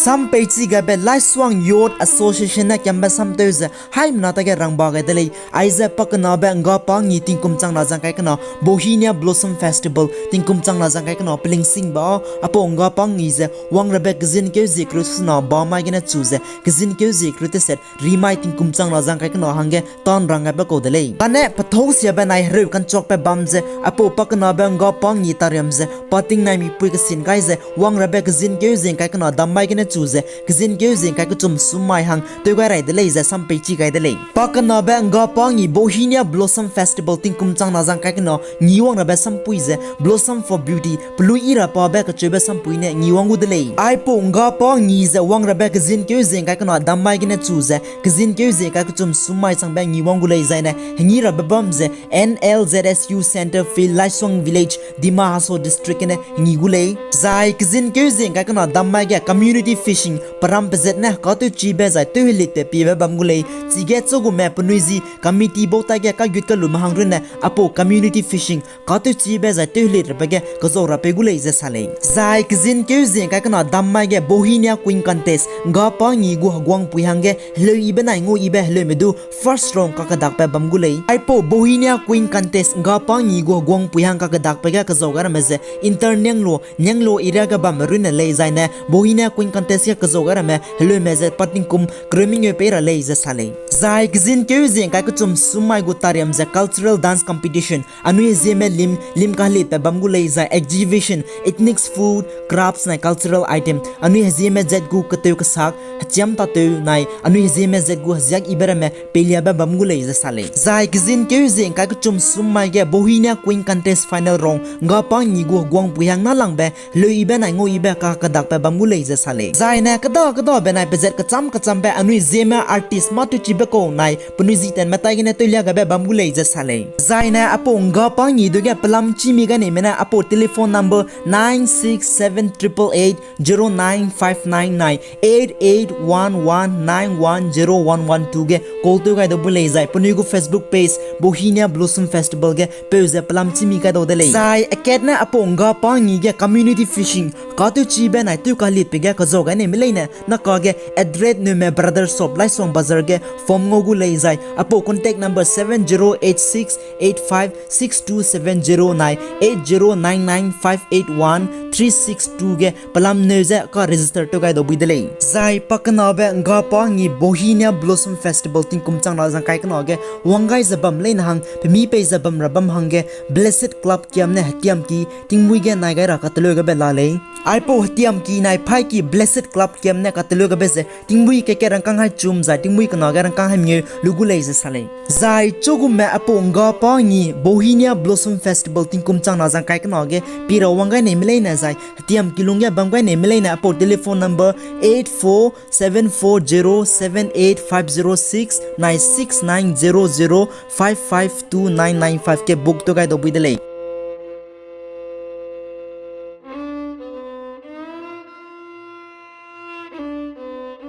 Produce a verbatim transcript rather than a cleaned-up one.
Sam peichi gaibe Laisuang Youth Association ne kiambe samtew ze haimena tage rangba gai de lei. Aize pakenabe Nggapangi tingkum chang na zang kai kena Bauhinia Blossom Festival tingkum chang na zang kai kena pelingsingbe a, apau Nggapangi ze wangrabe kezin keu zie kru sena ba mai gene chu ze kezin keu zie kru teset rimai tingkum chang na zang kai kena hangge tan rang gaibe kau de lei. Kane pethau siabe nai hereu kanchuakbe bam ze apau pakenabe Nggapangi tariam ze pa tingnaimipui kesin kai ze wangrabe kezin keu zie kai kena dam mai gene chu ze kezin keu zie kai kechum sum mai hang tew gai rai de lei ze sam peichi gai de lei. Pakenabe Nggapangi Bauhinia Blossom Festival tingkum chang na zang kai kena ngi wangrabe sampui ze Blossom for Beauty, pelui i ra pabe kacheube sampui ne ngi wang gu de lei. Aipau Nggapangi ze wangrabe kezin keu zie kai kena dam mai gene chu ze kezin keu zie kai kechum sum mai changbe ngi wang gu lei zaine hengi rabe bam ze N L Z S U Center Field, Laisuang Village, Dima Hasao District gene ngi gu lei. Zai kezin keu zie kai kena dam mai ge community fishing peram pezet ne katewchibe zai tewhelitbe piebe bam gu lei. Chige chugume penui zi committee bau taige kagut kalume hang runne apau community fishing katewchibe zai tewhelit rabe ge kezau ra pei gu lei ze sa lei. Zai kezin keu zie kai kena dam mai ge Bauhinia Queen Contest Nggapangi gu heguangpui hangge heleu ibe nai ngau ibe heleume du first round kakedakbe bam gu lei. Aipau Bauhinia Queen Contest Nggapangi gu heguangpui hang kakedakbe ge kezau gai ramme ze Inter Nianglo, Nianglo area ge bamme runne lei zaine Bauhinia Queen Contest ge kezau gai ramme heleume ze pa tingkum kereu mengeu pei ra lei ze sa lei. Zai kezin keu zie kai kechum sum mai gu tariam ze cultural dance competition anui hezieme lim, lim kahelitbe bam gu lei zai exhibition, ethnic food, crafts nai cultural item anui hezieme zat gu ketew kesak, hechiam tatew nai anui hezieme zat gu heziak ibe ramme peiliabe bam gu lei ze sa lei. Zai kezin keu zie kai kechum sum mai ge Bauhinia Queen Contest final round Nggapangi gu heguangpui hang nalangbe heleu ibe nai ngau ibe kakedakbe bam gu lei ze sa lei. Zaine keda kedabe nai pezat kecham kechambe anui Zeme artist mâ tewchibe kau nai penui zi tenme taigene tewlia gaibe bam gu lei ze sa lei. Zaine apau Nggapangi du ge pelam chîmi gaineime ne apau telephone number nine six seven triple eight zero nine five nine nai eight eight one one nine one zero one one two ge call tew gai dau bu lei zai penui gu Facebook page Bauhinia Blossom Festival ge peu ze pelam chîmi gai dau de lei. Zai akat ne apau Nggapangi ge community fishing katewchibe nai tew kalitbe ge kezau gaineime leine nakage Adret Neume Brother Shop Laisuang Bazar ge form ngau gu lei zai apau contact number seven zero eight six eight five six two seven zero nai eight zero nine nine five eight one three six two ge pelam neu ze ka register tew gai dau bui de lei. Zai pakenabe Nggapangi Bauhinia Blossom Festival tingkum chang na zang kai kena ge wang gai ze bam leine hang pemi pei ze bam ra bam hangge Blessed Club kiam ne hetiamki tingmuî ge nai gai ra kateleu gabe la lei. Aipau hetiamki nai phaiki Blessed Club kiam ne kateleu gabe ze tingmuî keke rangkâng hai chum zai tingmuî kena ge rangkâng hai mengeu lu gu lei ze sa lei. Zai chugume apau Nggapangi Bauhinia Blossom Festival tingkum chang na zang kai kena ge pi ra wang gaineime leine zai hetiamki lungge bam gaineime leine apau telephone number eight four seven four zero seven eight five zero six nai six nine zero zero five five two nine nine five ge book tew gai dau bui de lei.